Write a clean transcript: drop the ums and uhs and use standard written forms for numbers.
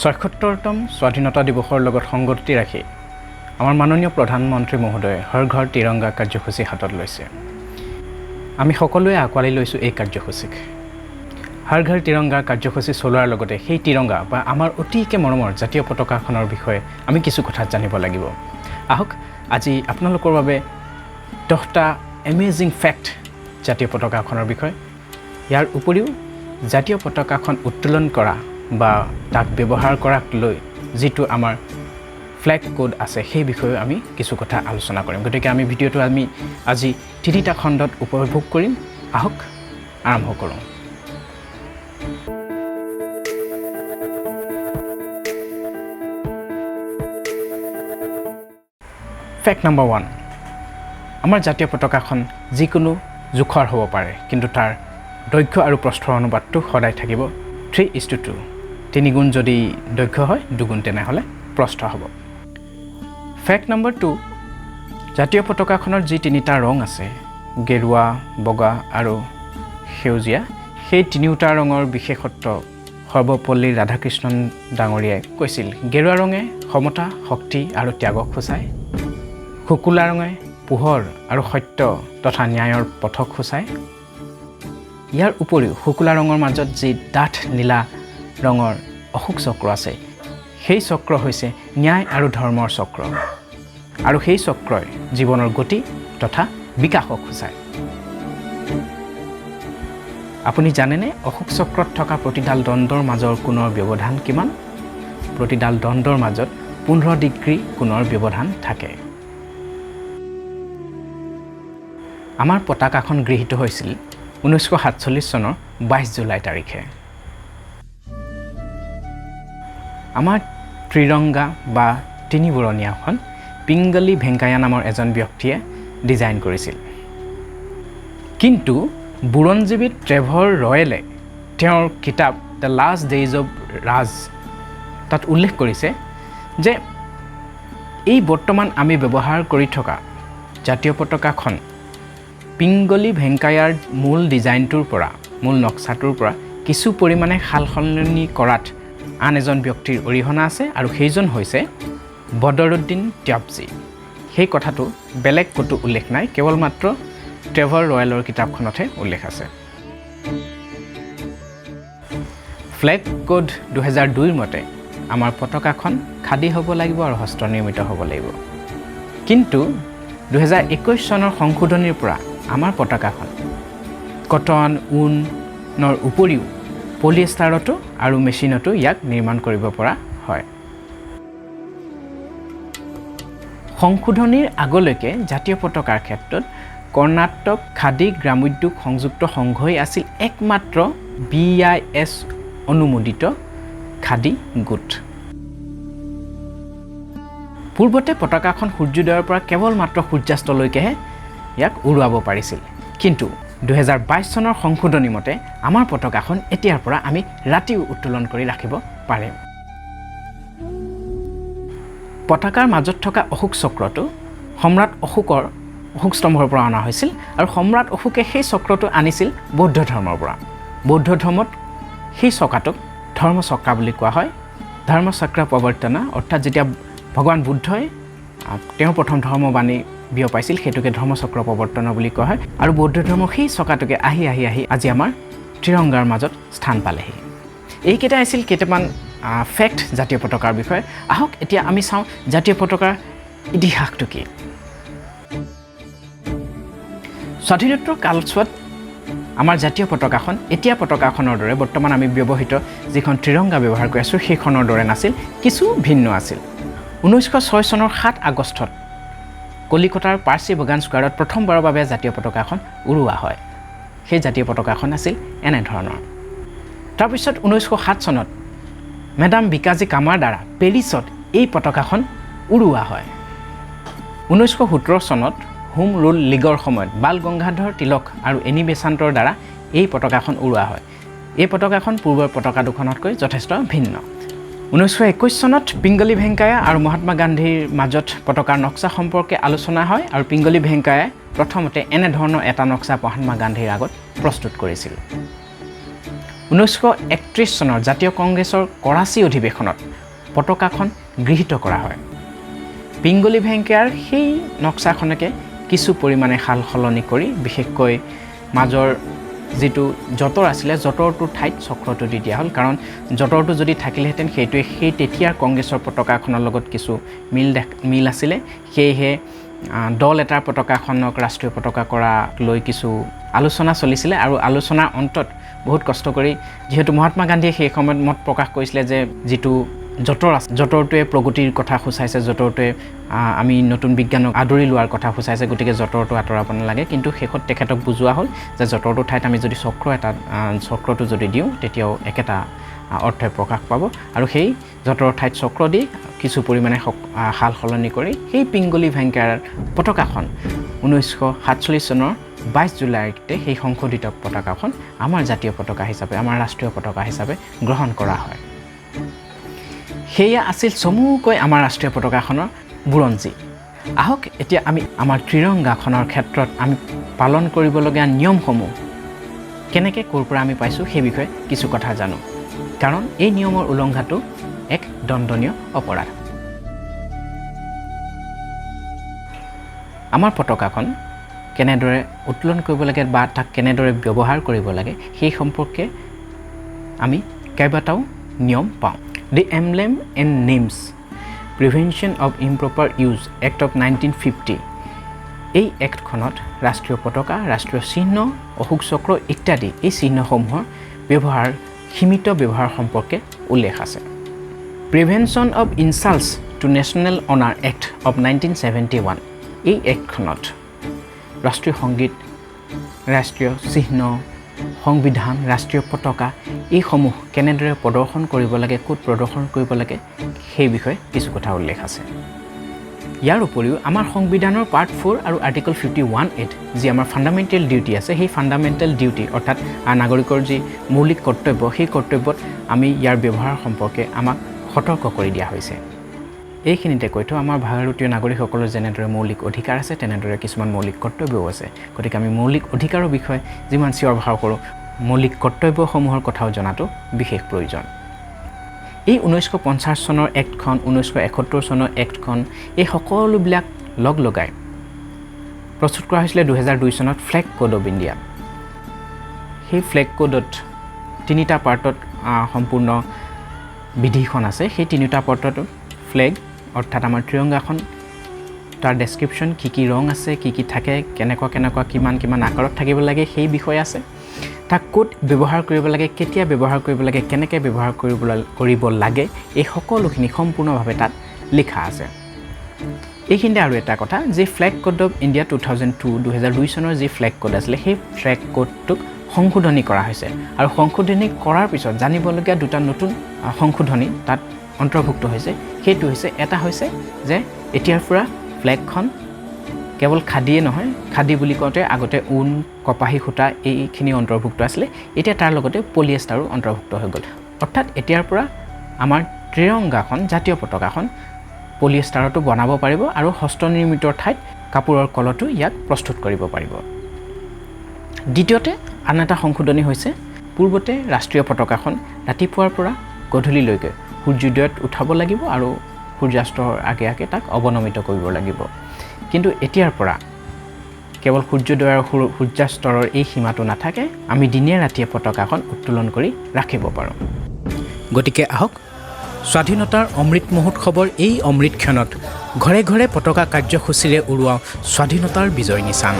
৭৬তম স্বাধীনতা দিৱসৰ লগত সংগতি ৰাখি আমাৰ মাননীয় প্ৰধানমন্ত্ৰী মহোদয়ে হৰ ঘৰ তিৰংগা কাৰ্যসূচী হাতত লৈছে। আমি সকলোৱে আঁকোৱালি লৈছোঁ এই কাৰ্যসূচীক। হৰ ঘৰ তিৰংগা কাৰ্যসূচী চলোৱাৰ লগতে সেই তিৰংগা বা আমাৰ অতিকে মৰমৰ জাতীয় পতাকাখনৰ বিষয়ে আমি কিছু কথা জানিব লাগিব। আহক আজি আপোনালোকৰ বাবে 10টা এমেজিং ফেক্ট জাতীয় পতাকাখনৰ বিষয়ে, ইয়াৰ উপৰিও জাতীয় পতাকাখন উত্তোলন কৰা বা তাক ব্যৱহাৰ কৰাক লৈ যিটো আমাৰ ফ্লেগ কোড আছে সেই বিষয়েও আমি কিছু কথা আলোচনা কৰিম। গতিকে আমি ভিডিঅ'টো আমি আজি তিনিটা খণ্ডত উপভোগ কৰিম। আহক আৰম্ভ কৰোঁ। ফেক্ট নম্বৰ 1, আমাৰ জাতীয় পতাকাখন যিকোনো জোখৰ হ'ব পাৰে, কিন্তু তাৰ দৈৰ্ঘ্য আৰু প্ৰস্থৰ অনুপাতটো সদায় থাকিব 3:2। তিনিগুণ যদি দৈৰ্ঘ্য হয়, দুগুণ তেনেহ'লে প্ৰস্থ হ'ব। ফেক্ট নম্বৰ 2, জাতীয় পতাকাখনৰ যি তিনিটা ৰং আছে, গেৰুৱা, বগা আৰু সেউজীয়া, সেই তিনিওটা ৰঙৰ বিশেষত্ব সৰ্বপল্লী ৰাধাকৃষ্ণন ডাঙৰীয়াই কৈছিল। গেৰুৱা ৰঙে সমতা, শক্তি আৰু ত্যাগক সূচায়। শুকুলা ৰঙে পোহৰ আৰু সত্য তথা ন্যায়ৰ পথক সূচায়। ইয়াৰ উপৰিও শুকুলা ৰঙৰ মাজত যি ডাঠ নীলা ৰঙৰ অশোক চক্ৰ আছে, সেই চক্ৰ হৈছে ন্যায় আৰু ধৰ্মৰ চক্ৰ, আৰু সেই চক্ৰই জীৱনৰ গতি তথা বিকাশক সূচায়। আপুনি জানেনে অশোক চক্ৰত থকা প্ৰতিডাল দণ্ডৰ মাজৰ কোণৰ ব্যৱধান কিমান? প্ৰতিডাল দণ্ডৰ মাজত 15 ডিগ্ৰী কোণৰ ব্যৱধান থাকে। আমাৰ পতাকাখন গৃহীত হৈছিল 1947 চনৰ 22 জুলাই তাৰিখে। আমাৰ ত্ৰিৰংগা বা তিনিবৰণীয়াখন পিংগলী ভেংকায়া নামৰ এজন ব্যক্তিয়ে ডিজাইন কৰিছিল। কিন্তু বুৰঞ্জীবিদ ট্ৰেভৰ ৰয়েলে তেওঁৰ কিতাপ the last days of Raj তাত উল্লেখ কৰিছে যে এই বৰ্তমান আমি ব্যৱহাৰ কৰি থকা জাতীয় পতাকাখন পিংগলী ভেংকায়াৰ মূল ডিজাইনটোৰ পৰা, মূল নক্সাটোৰ পৰা কিছু পৰিমাণে সালসলনি কৰাত আন এজন ব্যক্তিৰ অৰিহণা আছে, আৰু সেইজন হৈছে বদৰুদ্দিন ত্যাবজী। সেই কথাটো বেলেগ ক'তো উল্লেখ নাই, কেৱল মাত্ৰ ট্ৰেভৰ ৰয়েলৰ কিতাপখনতহে উল্লেখ আছে। ফ্লেগ কোড 2002 মতে আমাৰ পতাকাখন খাদী হ'ব লাগিব আৰু হস্তনিৰ্মিত হ'ব লাগিব। কিন্তু 2021 চনৰ সংশোধনীৰ পৰা আমাৰ পতাকাখন কটন, ঊণৰ উপৰিও পলিয়েষ্টাৰতো আৰু মেচিনতো ইয়াক নিৰ্মাণ কৰিব পৰা হয়। সংশোধনীৰ আগলৈকে জাতীয় পতাকাৰ ক্ষেত্ৰত কৰ্ণাটক খাদী গ্ৰামোদ্যোগ সংযুক্ত সংঘই আছিল একমাত্ৰ BIS অনুমোদিত খাদী গোট। পূৰ্বতে পতাকাখন সূৰ্যোদয়ৰ পৰা কেৱল মাত্ৰ সূৰ্যাস্তলৈকেহে ইয়াক উৰুৱাব পাৰিছিল, কিন্তু 2022 চনৰ সংশোধনী মতে আমাৰ পতাকাখন এতিয়াৰ পৰা আমি ৰাতিও উত্তোলন কৰি ৰাখিব পাৰিম। পতাকাৰ মাজত থকা অশোক চক্ৰটো সম্ৰাট অশোকৰ অশোক স্তম্ভৰ পৰা অনা হৈছিল, আৰু সম্ৰাট অশোকে সেই চক্ৰটো আনিছিল বৌদ্ধ ধৰ্মৰ পৰা। বৌদ্ধ ধৰ্মত সেই চকাটোক ধৰ্মচক্ৰা বুলি কোৱা হয়। ধৰ্মচক্ৰ প্ৰৱৰ্তনা, অৰ্থাৎ যেতিয়া ভগৱান বুদ্ধই তেওঁৰ প্ৰথম ধৰ্মবাণী বিয়পাইছিল সেইটোকে ধৰ্মচক্ৰ প্ৰৱৰ্তনা বুলি কোৱা হয়। আৰু বৌদ্ধ ধৰ্ম সেই চকাটোকে আহি আহি আহি আজি আমাৰ ত্ৰিৰংগাৰ মাজত স্থান পালেহি। এইকেইটা আছিল কেইটামান ফেক্ট জাতীয় পতাকাৰ বিষয়ে। আহক এতিয়া আমি চাওঁ জাতীয় পতাকাৰ ইতিহাসটো কি। স্বাধীনোত্তৰ কালছোৱাত আমাৰ জাতীয় পতাকাখন এতিয়া পতাকাখনৰ দৰে, বৰ্তমান আমি ব্যৱহৃত যিখন ত্ৰিৰংগা ব্যৱহাৰ কৰি আছোঁ সেইখনৰ দৰে নাছিল, কিছু ভিন্ন আছিল। 1906 চনৰ 7 আগষ্টত কলিকতাৰ পাৰ্চী বাগান স্কোৱাৰত প্ৰথমবাৰৰ বাবে জাতীয় পতাকাখন উৰুওৱা হয়। সেই জাতীয় পতাকাখন আছিল এনেধৰণৰ। তাৰপিছত 1907 চনত মেডাম বিকাজী কামাৰ দ্বাৰা পেৰিছত এই পতাকাখন উৰুওৱা হয়। 1917 চনত হোম ৰুল লীগৰ সময়ত বাল গংগাধৰ তিলক আৰু এনি বেচান্তৰ দ্বাৰা এই পতাকাখন উৰুওৱা হয়। এই পতাকাখন পূৰ্বৰ পতাকা দুখনতকৈ যথেষ্ট ভিন্ন। 1921 চনত পিংগলী ভেংকায়া আৰু মহাত্মা গান্ধীৰ মাজত পতাকাৰ নক্সা সম্পৰ্কে আলোচনা হয়, আৰু পিংগলী ভেংকায়াই প্ৰথমতে এনেধৰণৰ এটা নক্সা মহাত্মা গান্ধীৰ আগত প্ৰস্তুত কৰিছিল। 1931 চনৰ জাতীয় কংগ্ৰেছৰ কৰাচী অধিৱেশনত পতাকাখন গৃহীত কৰা হয়। পিংগলী ভেংকায়াৰ সেই নক্সাখনকে কিছু পৰিমাণে সাল সলনি কৰি বিশেষকৈ মাজৰ যিটো যঁতৰ আছিলে, যঁতৰটোৰ ঠাইত চক্ৰটো দি দিয়া হ'ল, কাৰণ যঁতৰটো যদি থাকিলেহেঁতেন সেইটোৱে সেই তেতিয়াৰ কংগ্ৰেছৰ পতাকাখনৰ লগত কিছু মিল আছিলে। সেয়েহে দল এটাৰ পতাকাখনক ৰাষ্ট্ৰীয় পতাকা কৰাক লৈ কিছু আলোচনা চলিছিলে আৰু আলোচনাৰ অন্তত বহুত কষ্ট কৰি, যিহেতু মহাত্মা গান্ধীয়ে সেই সময়ত মত প্ৰকাশ কৰিছিলে যে যিটো যঁতৰ আছে, যঁতৰটোৱে প্ৰগতিৰ কথা সূচাইছে, যঁতৰটোৱে আমি নতুন বিজ্ঞানক আদৰি লোৱাৰ কথা সূচাইছে, গতিকে যঁতৰটো আঁতৰাব নালাগে। কিন্তু শেষত তেখেতক বুজোৱা হ'ল যে যঁতৰটোৰ ঠাইত আমি যদি চক্ৰ এটা, চক্ৰটো যদি দিওঁ তেতিয়াও একেটা অৰ্থই প্ৰকাশ পাব। আৰু সেই যঁতৰৰ ঠাইত চক্ৰ দি কিছু পৰিমাণে সাল সলনি কৰি সেই পিংগলী ভেংকায়াৰ পতাকাখন 1947 চনৰ 22 জুলাইতে সেই সংশোধিত পতাকাখন আমাৰ জাতীয় পতাকা হিচাপে, আমাৰ ৰাষ্ট্ৰীয় পতাকা হিচাপে গ্ৰহণ কৰা হয়। সেয়া আছিল চমুকৈ আমাৰ ৰাষ্ট্ৰীয় পতাকাখনৰ বুৰঞ্জী। আহক এতিয়া আমি আমাৰ ত্ৰিৰংগাখনৰ ক্ষেত্ৰত আমি পালন কৰিবলগীয়া নিয়মসমূহ কেনেকৈ ক'ৰ পৰা আমি পাইছোঁ সেই বিষয়ে কিছু কথা জানো, কাৰণ এই নিয়মৰ উলংঘাটো এক দণ্ডনীয় অপৰাধ। আমাৰ পতাকাখন কেনেদৰে উত্তোলন কৰিব লাগে বা তাক কেনেদৰে ব্যৱহাৰ কৰিব লাগে সেই সম্পৰ্কে আমি কেইবাটাও নিয়ম পাওঁ। The Emblem and Names Prevention of Improper Use Act of 1950, এই এক্টখনত ৰাষ্ট্ৰীয় পতাকা, ৰাষ্ট্ৰীয় চিহ্ন, অশোক চক্ৰ ইত্যাদি এই চিহ্নসমূহৰ ব্যৱহাৰ, সীমিত ব্যৱহাৰ সম্পৰ্কে উল্লেখ আছে। Prevention of Insults to National Honour Act of 1971, এই এক্টখনত ৰাষ্ট্ৰীয় সংগীত, ৰাষ্ট্ৰীয় চিহ্ন, সংবিধান, ৰাষ্ট্ৰীয় পতাকা এইসমূহ কেনেদৰে প্ৰদৰ্শন কৰিব লাগে, ক'ত প্ৰদৰ্শন কৰিব লাগে সেই বিষয়ে কিছু কথা উল্লেখ আছে। ইয়াৰ উপৰিও আমাৰ সংবিধানৰ পাৰ্ট 4 আৰু আৰ্টিকল 51A যি আমাৰ ফাণ্ডামেণ্টেল ডিউটি আছে, সেই ফাণ্ডামেণ্টেল ডিউটি অৰ্থাৎ নাগৰিকৰ যি মৌলিক কৰ্তব্য, সেই কৰ্তব্যত আমি ইয়াৰ ব্যৱহাৰ সম্পৰ্কে আমাক সতৰ্ক কৰি দিয়া হৈছে। এইখিনিতে কৈ থওঁ, আমাৰ ভাৰতীয় নাগৰিকসকলৰ যেনেদৰে মৌলিক অধিকাৰ আছে তেনেদৰে কিছুমান মৌলিক কৰ্তব্যও আছে। গতিকে আমি মৌলিক অধিকাৰৰ বিষয়ে যিমান চিঞৰ বাখৰ কৰোঁ, মৌলিক কৰ্তব্যসমূহৰ কথাও জনাটো বিশেষ প্ৰয়োজন। এই 1950 চনৰ এক্টখন, 1971 চনৰ এক্টখন, এই সকলোবিলাক লগ লগাই প্ৰস্তুত কৰা হৈছিলে 2002 চনত ফ্লেগ কোড অফ ইণ্ডিয়া। সেই ফ্লেগ কোডত তিনিটা পাৰ্টত সম্পূৰ্ণ বিধিখন আছে। সেই তিনিটা পাৰ্টত ফ্লেগ অৰ্থাৎ আমাৰ ত্ৰিৰংগাখন, তাৰ ডেছক্ৰিপশ্যন, কি কি ৰং আছে, কি কি থাকে, কেনেকুৱা কেনেকুৱা কিমান কিমান আকাৰত থাকিব লাগে সেই বিষয়ে আছে। তাক ক'ত ব্যৱহাৰ কৰিব লাগে, কেতিয়া ব্যৱহাৰ কৰিব লাগে, কেনেকৈ ব্যৱহাৰ কৰিব লাগে, এই সকলোখিনি সম্পূৰ্ণভাৱে তাত লিখা আছে। এইখিনিতে আৰু এটা কথা, যি ফ্লেগ কোড অফ ইণ্ডিয়া 2002, 2002 চনৰ যি ফ্লেগ কোড আছিলে সেই ফ্লেগ কোডটোক সংশোধনী কৰা হৈছে আৰু সংশোধনী কৰাৰ পিছত জানিবলগীয়া দুটা নতুন সংশোধনী তাত অন্তৰ্ভুক্ত হৈছে। সেইটো হৈছে, এটা হৈছে যে এতিয়াৰ পৰা ফ্লেগখন কেৱল খাদীয়ে নহয়, খাদী বুলি কওঁতে আগতে ঊণ, কপাহী সূতা এইখিনি অন্তৰ্ভুক্ত আছিলে, এতিয়া তাৰ লগতে পলিয়েষ্টাৰো অন্তৰ্ভুক্ত হৈ গ'ল। অৰ্থাৎ এতিয়াৰ পৰা আমাৰ ত্ৰিৰংগাখন, জাতীয় পতাকাখন পলিয়েষ্টাৰতো বনাব পাৰিব আৰু হস্তনিৰ্মিতৰ ঠাইত কাপোৰৰ কলতো ইয়াক প্ৰস্তুত কৰিব পাৰিব। দ্বিতীয়তে আন এটা সংশোধনী হৈছে, পূৰ্বতে ৰাষ্ট্ৰীয় পতাকাখন ৰাতিপুৱাৰ পৰা গধূলিলৈকে সূৰ্যোদয়ত উঠাব লাগিব আৰু সূৰ্যাস্তৰ আগে আগে তাক অৱনমিত কৰিব লাগিব। কিন্তু এতিয়াৰ পৰা কেৱল সূৰ্যোদয় আৰু সূৰ্যাস্তৰৰ এই সীমাটো নাথাকে, আমি দিনে ৰাতিয়ে পতাকাখন উত্তোলন কৰি ৰাখিব পাৰোঁ। গতিকে আহক স্বাধীনতাৰ অমৃত মহোৎসৱৰ এই অমৃত ক্ষণত ঘৰে ঘৰে পতাকা কাৰ্যসূচীৰে উৰুৱাওঁ স্বাধীনতাৰ বিজয় নিচান।